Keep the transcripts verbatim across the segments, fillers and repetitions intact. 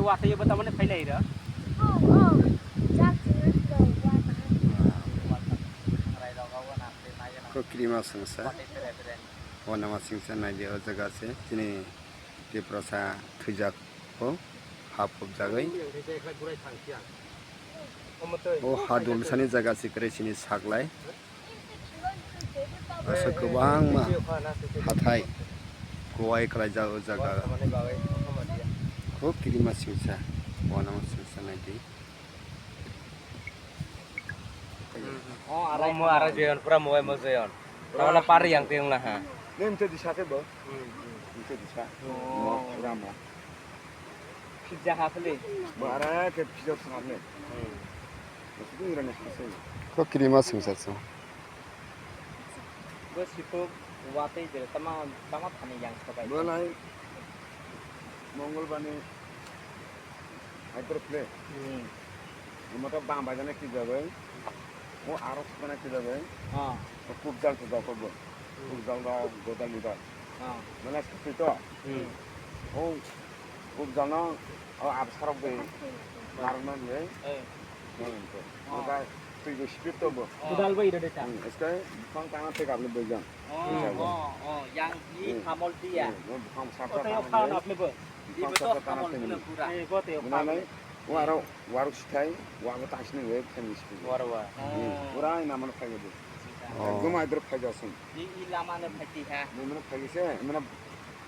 Watwi bo tamani phailai ra. Oh, oh. Jak jina do, wa ta. Ko kirima sengsa. O nama sengsa naidi o jaga se. Chini Tiprasa thwijak o ha phobjagwi. O ha dulsani jaga se kwrwi chini saklai. Asa kwbangma hathai kuwai kwlaijak o jaga. Khub kirima singsa, wanama singsa naidi. O mo ara jeon, pura mo mo jeon. Pura wala pari yang tiung lah ha. Nen te disa te bo. Nen te disa. Mo rama. Pizza ha philwi. Bo ara khe pizza thangni. Bo sidi irani hasai. Ko kirima singsa so. Bo sipuk watwi je tama, tama thani yang sobai. Bo nai Mongolbarni Hyderabad. Hmm. Moto bang bai jana ki jabai. O aro sukana ki jabai. Ah. O kubjal to doko bo. Kubjal da godal ni da. Ah. Mana sukito. Hmm. O kubjal no o absarok be. Marman be. Eh. Oka twi go speed to bo. Kudal bai ida deta. Hmm. Eska bufang tana te kapli bejang. Oh, oh, oh, yang i kamol dia. Hmm. Bufang sapa tana. Otai o khan apli bo. Bufang sapa tana te. Eh, bo te o khan. O aro waruk sithai, wa bo tangsini we khen speed. Warwa. Hmm. Pura ina mano phai go. Oh. Ekdom aidur phai jasung. I, i lama no phai ti ha. Ni mano phai se, mano,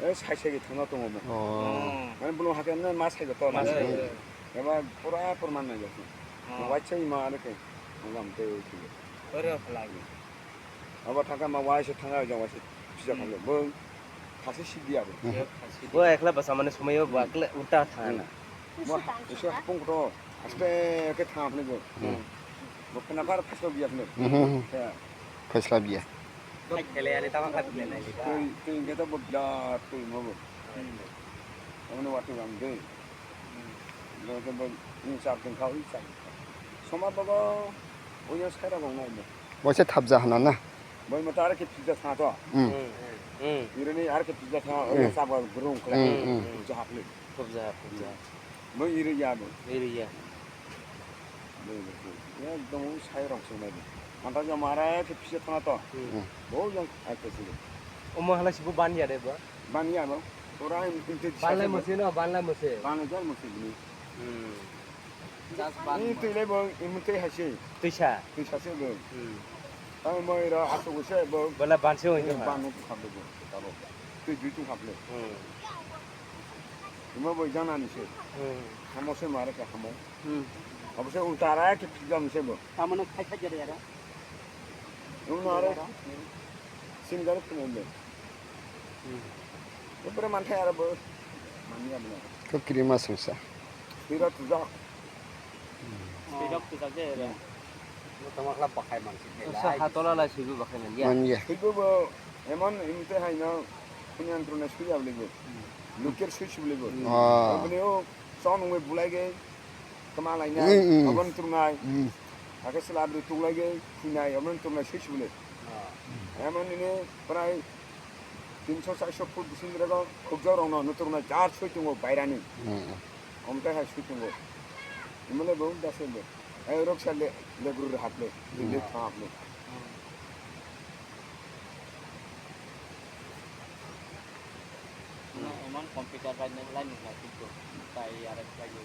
eh, sai sai thangna tongo mo. Oh. Mane buno hakhe ne ma sai to. Ma sai. Ema pura pura man nai jasung. Oh. Wacha ima are ke. Ngam te o ki. Oro khlai. Abo thangkha ma waisa thangkha jang waisa pisa khamle. Bo khasi sidi abo. Bo ekla basa mane somoi bo ekla uta thangna. Mo isu hapung to aste ke thang apni bo. Bo kena par phasla biya apni. Phasla biya. Khele ani tama khat le nai. Tei tei ke to bo da tei mo bo. Amne watu am de. Lo ke bo ni chap den khau i chap. Soma bo bo. Oya sai ra bo nai bo. Waisa thapja hana na. Boi mata ar ke pizza sa to. Hmm. Hmm. Irani ar ke pizza sa, hmm, oya sa ba grung kala. Hmm, hmm. Pizza hapli. Pizza, pizza. Boi iri ya bo. Iri ya. Boi, boi, boi. Ekdom o sai rong sung nai bo. Mata jo mara ke pizza sa to. Hmm. Bo yang ai ke sile. Omo hala sibu ban ya de bo. Ban ya bo. Ora in, in te ban lai mo se no, ban lai mo se. Ban lai mo se ni. Hmm. Ni twi lai bo, imun twi hai se. Twisa. Twisa se bo. Hmm. Tamo moi ra asuk se bo. Bala ban se oi. Ban no khap bo. Tabo. Twi jui tu khap le. Hmm. Imo bo jana ni se. Hmm. Hamo se mare ka hamo. Hmm. Abo se ulta ra ke jam se bo. Tamo no khai khai jare yara. Nung no aro. Sini garo phone le. Hmm. Bopore manthai aro bo. Mani abo. Ko kirima sungsa. Sira tujak. Sira tujak de ero. Tama khla bakhai mansi. Sa hatola lai sibu bakhai man ya. Man ya. Sibu bo emon imte hai no. Kunyan truna sui abo lego. Luker sui sibu lego. Ah. Aboni o son nungwe bulai ge. Kwma lainai, mm, mm, obono tongnai. Mm. Hakhe chwla bwrwi tuklaigwi thwinai, obono tongnai swi sibole. Ah. Emon nini prai tinso charso foot bising rego khukjak rokno no tongnai jar swi tongo bairani. Mm, mm. Omtai hai swi tongo. Imole bo dase bo. Ai rok sa le, le guru hatle, le, mm, le thang hatle. Emon computer bai nang lai nang lai tu, tai ara lai yo.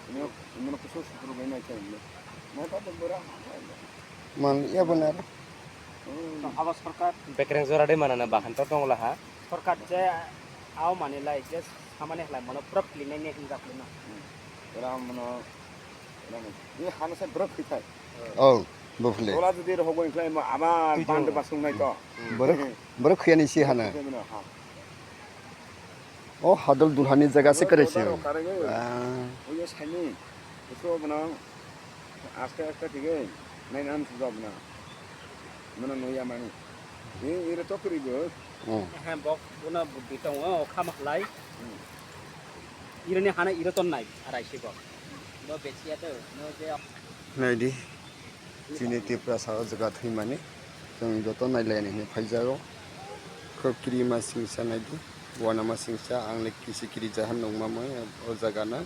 Ini, ini kusuk sukuru bai nai chai ni. Nai ta bera. Man, iya benar. Hmm. Abo sorkar bekereng jora de mana na bahan to tong laha. Sorkar je au mani lai je samani lai mano prop klinai ne hinjak lima. Hmm. Era mano, era mano. Ini hana sa berok khitai. Oh, bufle. Ola jodi rohok bai khlai ma ama bande basung nai to. Borok, borok khuyani si hana. O hadol dulhani jaga se kare se. Ah. Oye sani. Eso bana aste aste thige nai nam suja bana. Mana noya mani. Ni ire to kuri go. Hmm. He bok bona buddi tongo o khama khlai. Hmm. Ireni hana ire ton nai arai se bok. Bo bechiya to no je. Naidi. Chini Tiprasa o jaga thwimani chwng joto nailaini hinwi phaijago. Khub kirima singsa naidi. Wanama singsa ang le kisi kiri jahan nungma mui o jaga no.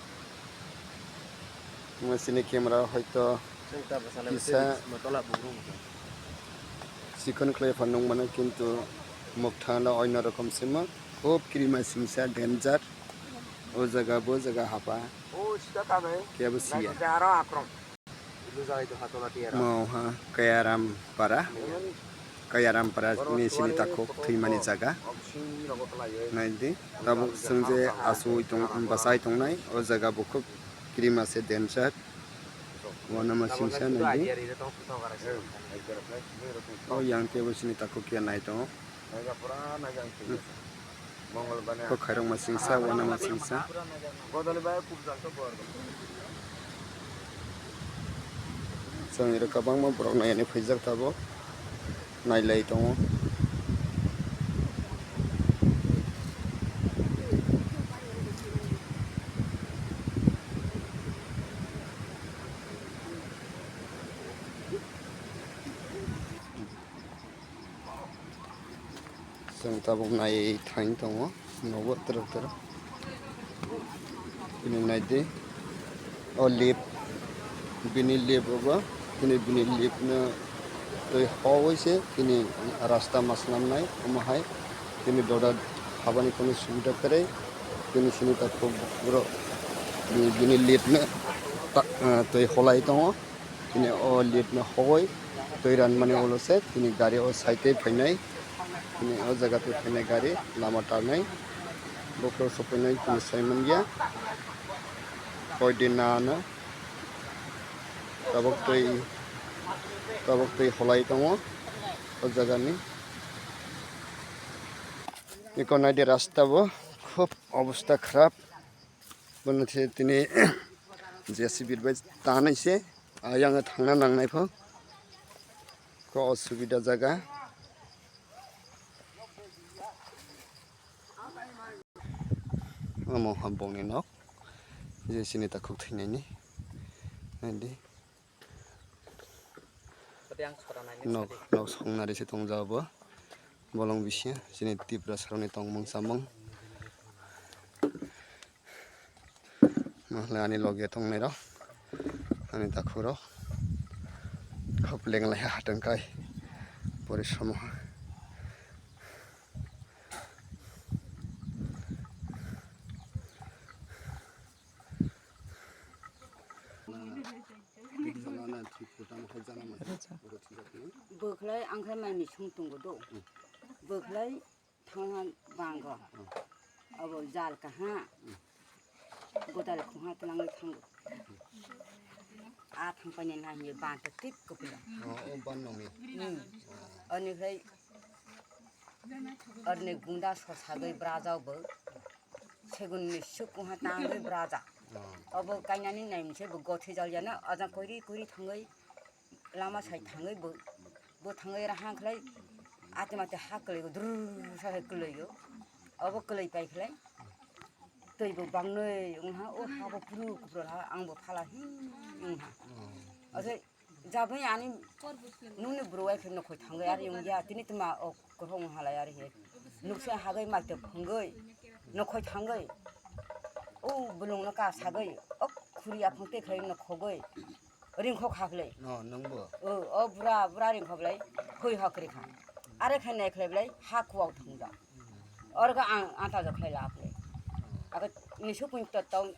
Mui sini camera hoito kisa sikon khlai phan nungmano, kintu mukthang no oino rokom sima. Khub kirima singsa danger. O jaga bo jaga hapa. Kebo siya. Mo ha Kayaram para. Kayaram para ni sini takhuk thwimani jaga. Naidi. Tabuk chwng je asui tong, bwsai tongnai. O jaga bo khub kirima se danger. Wanama singsa naidi. O yang kebo sini takhuk ya nai tongo. Kok khairokma singsa, wanama singsa. Chwng iro kwbangma borok naiyani phaijak tabuk, nailai tongo. Chwng tabuk nai thang tongo, nogo twrwk twrwk. Bini naidi, o lip, bini lip obo, bini, bini lip no twi howoi se bini rasta ma swnamnai, omo hai bini doda habani kono subida kwrwi, bini sini takhuk borok bini, bini lip no ta-, ah, twi holai tongo. Tini o lip no hogoi twi ranmani ulo se tini gari o side tei phainai. Tini o jaga tei phainai gari lama tarnai. Buphuru sophainai tini sai manya. Koi din na ano. Tabuk twi, tabuk twi holai tongo o jaga ni. Eko naidi rasta bo khub obostha kharap. Bono se tini J C B bai tanai se, ayang thangna nangnai pho. Ko osubida jaga. Omo ha bongni nok. Je sini takhuk thwinaini. Naidi. Nok, nok songnari se tongjak bo. Bolong bisingo chini Tiprasarokni tongmung chamung. Mahle ani loge tongnairok, ani takhurok. Khop lenglai hatong kai. Porisromo. Bwkhlai ang khe mai misung tongo do. Bwkhlai thangna bango. Abo jal kaha. Godal khungha twlangwi thango. A thangpaini nahini banta tik kopila. O ban nongni. Ani khai Arni gunda so sagwi brajak bo. Segunni suk kuha tangwi brajak. Obo kainani naimse bo gothi jalyana ajang koiri koiri thangwi lama sai thangwi bo, bo thangwi ra hang khlai ate mate ha kwlaigo drrrr sa hai kwlaigo. Obo kwlai pai khlai twi bo bangnwi wngha o ha bo phuru kupro ha ang bo phala hi wngha. Ase Jabwi ani nungni bwrwi hai khe nokhoi thangwi ari wngya, tini tma o kwrwng halai ari he. Nukse hagwi maitwk phungwi nokhoi thangwi. O bwlwngno ka sagwi o khuri aphang tei khlai nokhogwi ringkhok haklai. No, nungbo. O, o bura, bura ringkhoklai khoi hokri kha. Are khe naikhlai blai ha kuwak thangja. Orga ang anta jok khlai la khlai. Aga nisu pun to tong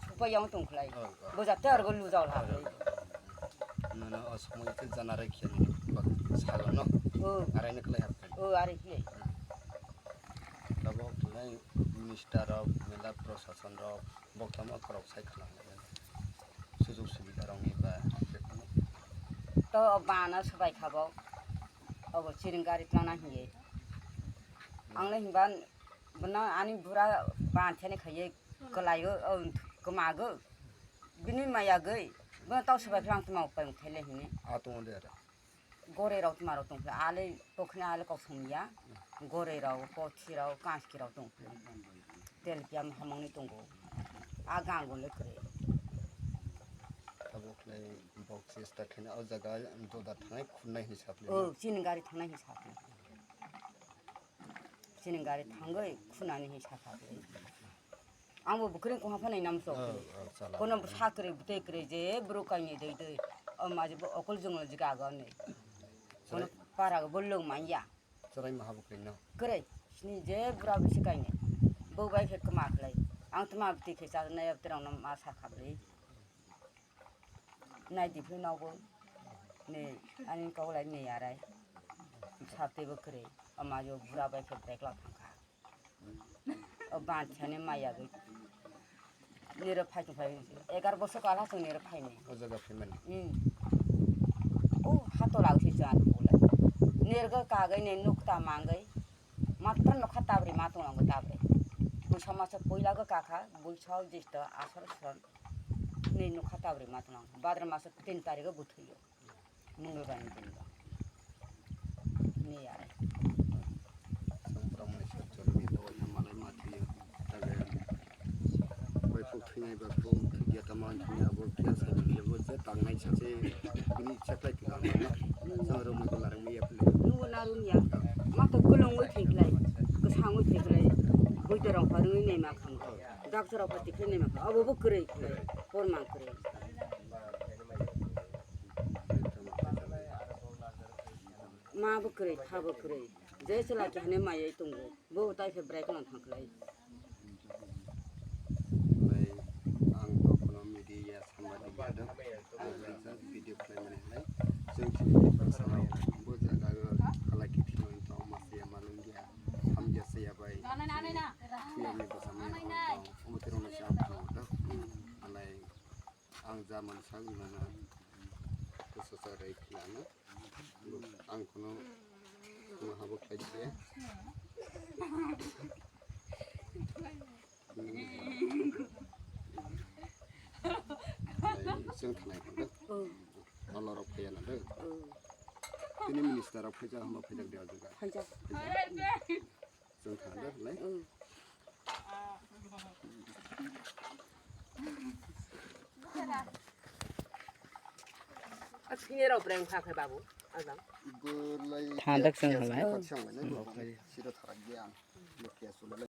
supa yang tong khlai. Boja te orga lu jok la khlai. Nono o somoy te jana rai khe bak salo no. O. Arai ne khlai hap khlai. O, arai khlai. Tabo khlai minister rok, mela prosason rok, bok tamo korok sai khlai. Sujug subida rok ni ba. To bana subai khabo. Obo chiring gari tlana hiye. Ang le himba bwna ani bura banthani khaiye kwlaio, o, kwmago. Bini maya gwi bwna tau swbai khwlang tma upai wngthai le hini. A tongo de ara. Gore rok tma rok tongkhe ale tokhne ale kok songya. Gore rok, pothi rok, kanski rok tongkhe. Tel piam hamangni tongo. A gango le kwrwi. Tabuk le bok chesta khene o jaga doda thangnai khurnai hinwi saple. O, chini gari thangnai hinwi saple. Chini gari thangwi khunani hi sakha. Ang bo bwkrwi kongha phano inam sok. Oh, oh, chala. Kono sakri bwtwi kwrwi je bwrwi kainwi dwi dwi. O maji bo okol jongno jiga ago ni. Kono para go bolong manya. Chwrai maha bwkrwi no. Kwrwi sini je bura bisi kainwi. Bo bai khe kwma khlai. Ang tma bwtwi khe chajna yab terang no ma sakha bwrwi. Nai di phai nogo. Ni ani kok lai ni arai. Sab tei bo kwrwi. O maji bo bura bai khe bag la thangkha. O banthani maya gwi. Niro phai tong phai. Egar bosor kala chwng niro phai ni. O jaga phaimani. Hmm. O hato lau si chwng ani bula. Nirgo kagwi ni nukta mangwi. Matro nokha tabri ma tong lango tabri. Buisa masa puila go kakha, buisa jisto asar son. Ni nokha tabri ma tong lango. Badra masa tin tarigo buthuyo. Mungwi bani din ba. Ni ya. Samprang ni sir chorwi do ya malai ma thiyo. Tabe. Bai puk thinai ba puk ya tamang thini abo kya sa ni bo je tangnai sa se. Bini chaklai kila ma. Sa ro mo ko larang mi ya pli. Nungo narung ya. Ma to kulung wi thik lai. Kwsang wi thik lai. Bui to rong parung wi nei ma khang. Doctor rok pati khlai nei ma khang. Abo bo kwrwi khlai. Por ma kwrwi. Ma bo kwrwi, pha bo kwrwi. Je chwla khe hane maiwi tongo. Bo tai khe bwrai kheno thang khlai. Bai ang to kono media sambadik ya do. Ang kaisa video khlai mani hai. Chwng chini Tiprasa rok bo jaga o halai khe thino wng tong ma se ya ma lung ya. Hamya se ya bai. Thuyam ni bwsa mani hwn tong. Omo twi rok no se ang phano do. Halai ang ja man sak nana. Bwsa sa rai khlai ano. Ang kono kono habo khlai se. Chwng thanai khe. Oh. Olo rok phaiya na de. Oh. Tini minister rok phaijak hama phaijak de ajaga. Phaijak. Chwng thang de lai. Oh. Asini rok breng kha khe babu. Ajang. Thandak chwng halai. Siro tharak de ang.